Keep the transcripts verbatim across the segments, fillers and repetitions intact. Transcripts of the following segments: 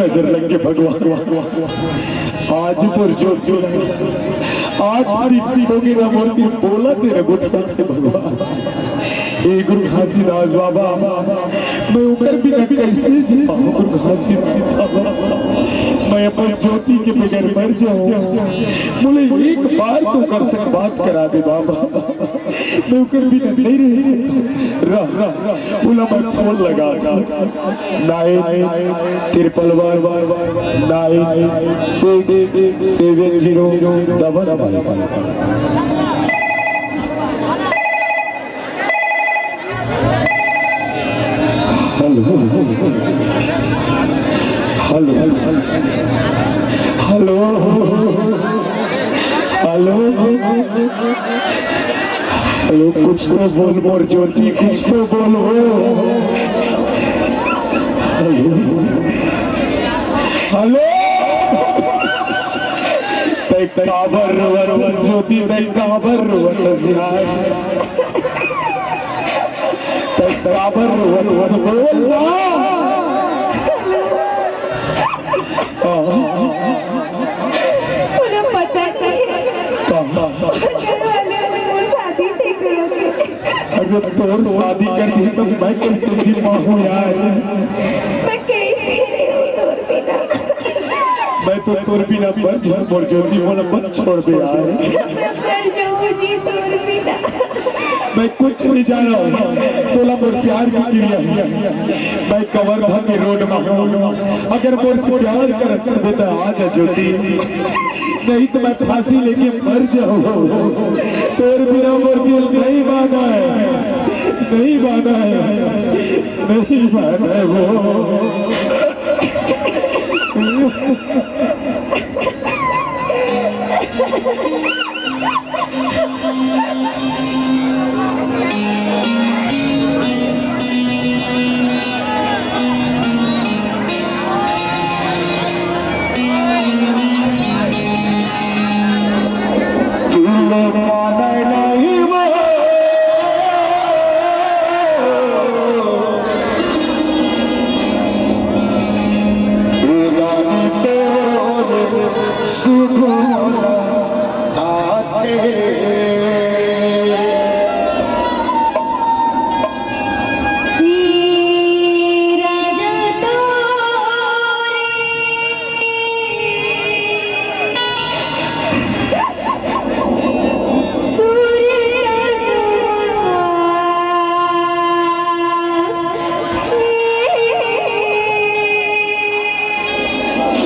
नजर लग के भगवान, आज मोर जोत जला, आज प्रीति होगे ना मोर दिल बोला तेरे गुट के भगवान। हे गुरु घासीदास बाबा, मैं ओकर बिना कैसे जी पाऊँ गुरु घासीदास बाबा? मैं अपन ज्योति के बगैर मर जाऊँ, मोला एक बार तो ओकर संग बात करा दे बाबा। मैं ओकर बिना नहीं रह सकता। रह, रह, रह, ओला मैं फोन लगा, nine triple one nine six seven zero double nine. Hello, hello, hello, hello, hello, कुछ तो बोल मोर ज्योति, कुछ तो बोल वो। हेलो, हेलो, तैं काबर रोवत हस ज्योति, तैं काबर रोवत हस यार? तैं काबर रोवत हस? बोल ना। हाँ। तोला पता नहीं। कहाँ? घर वाले मन मोर शादी नहीं करत हे। अगर तोर शादी कर दी तो मैं कैसे जी पाऊँ यार? मैं कैसे रहूँ तोर बिना? मैं तो तोर बिना मर जाऊँ, मोर ज्योति, मोला मत छोड़ दे यार। मैं मर जाऊँ जी तोर बिना। मैं कुछ नहीं जाना हूँ, तोला मोर प्यार के किरिया हे। मैं कवर्धा के रोड में हूँ, अगर मोर से प्यार करत हस त आ जा ज्योति, नहीं तो मैं फांसी लेके मर जाऊँ। तोर बिना मोर दिल नहीं माना हे, नहीं माना हे, नहीं माना हे वो।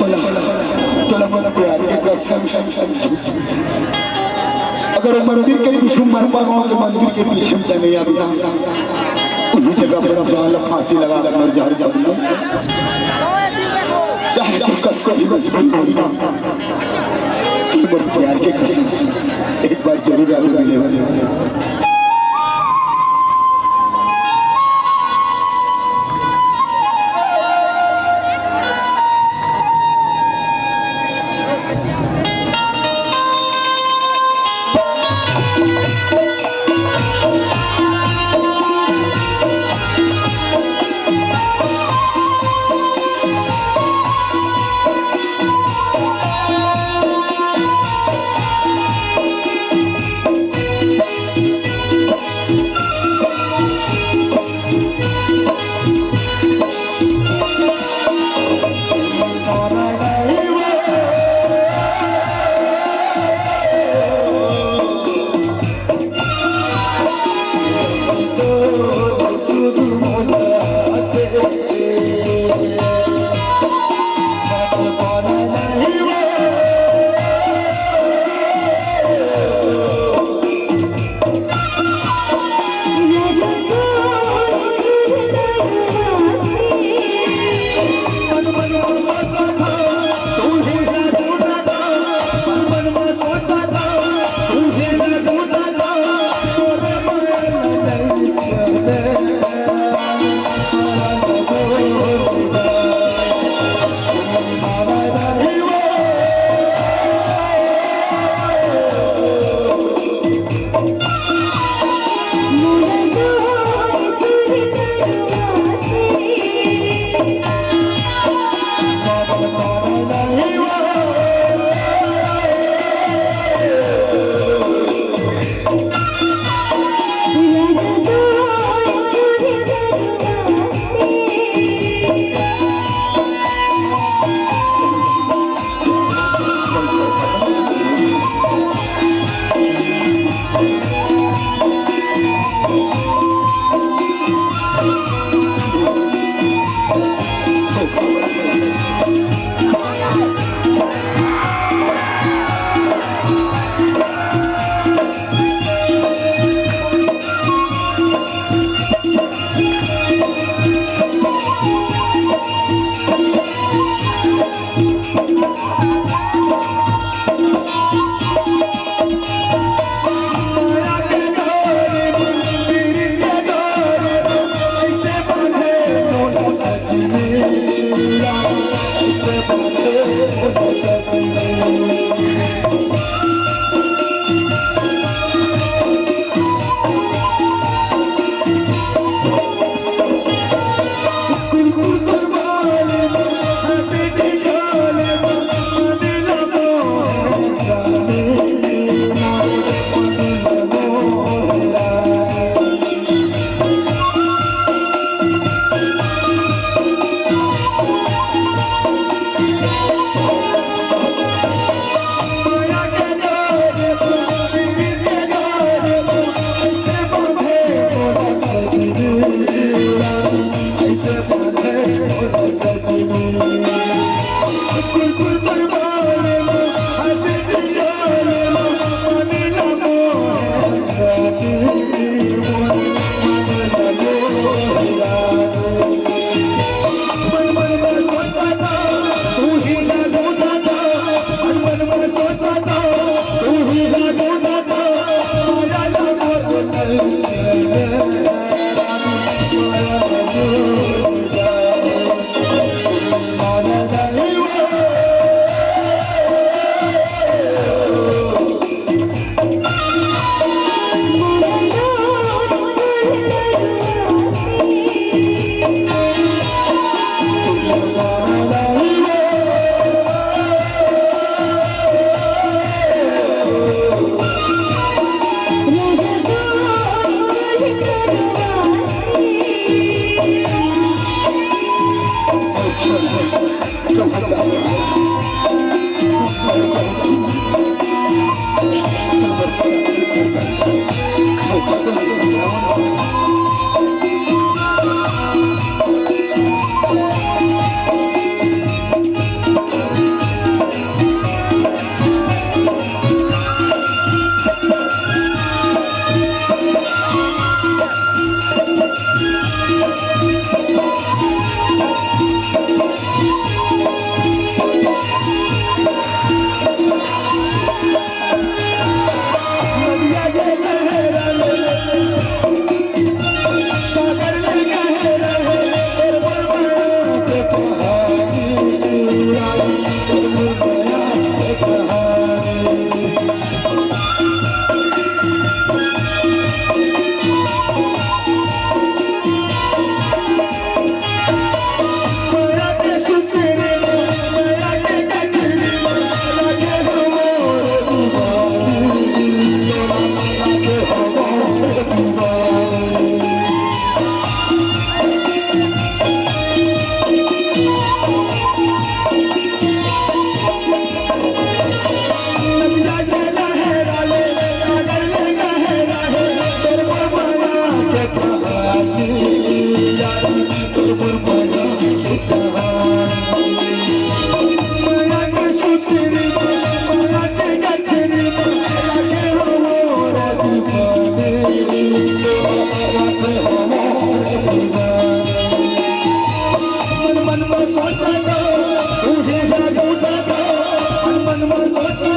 तोला, तोला मोर प्यार के कसम। अगर वो मंदिर के पीछू मरबा गाँव के मंदिर के पीछू में चले आबे ना, उही जगह पर जान ला फांसी लगा के मर जा, जा। चाहे तो कतको भी मजबूर हो ना, तोला मोर प्यार के कसम, एक बार जरूर आबे मिले। मन मन में सोचा था, तू ही ना टूटा था। मन मन में सोचा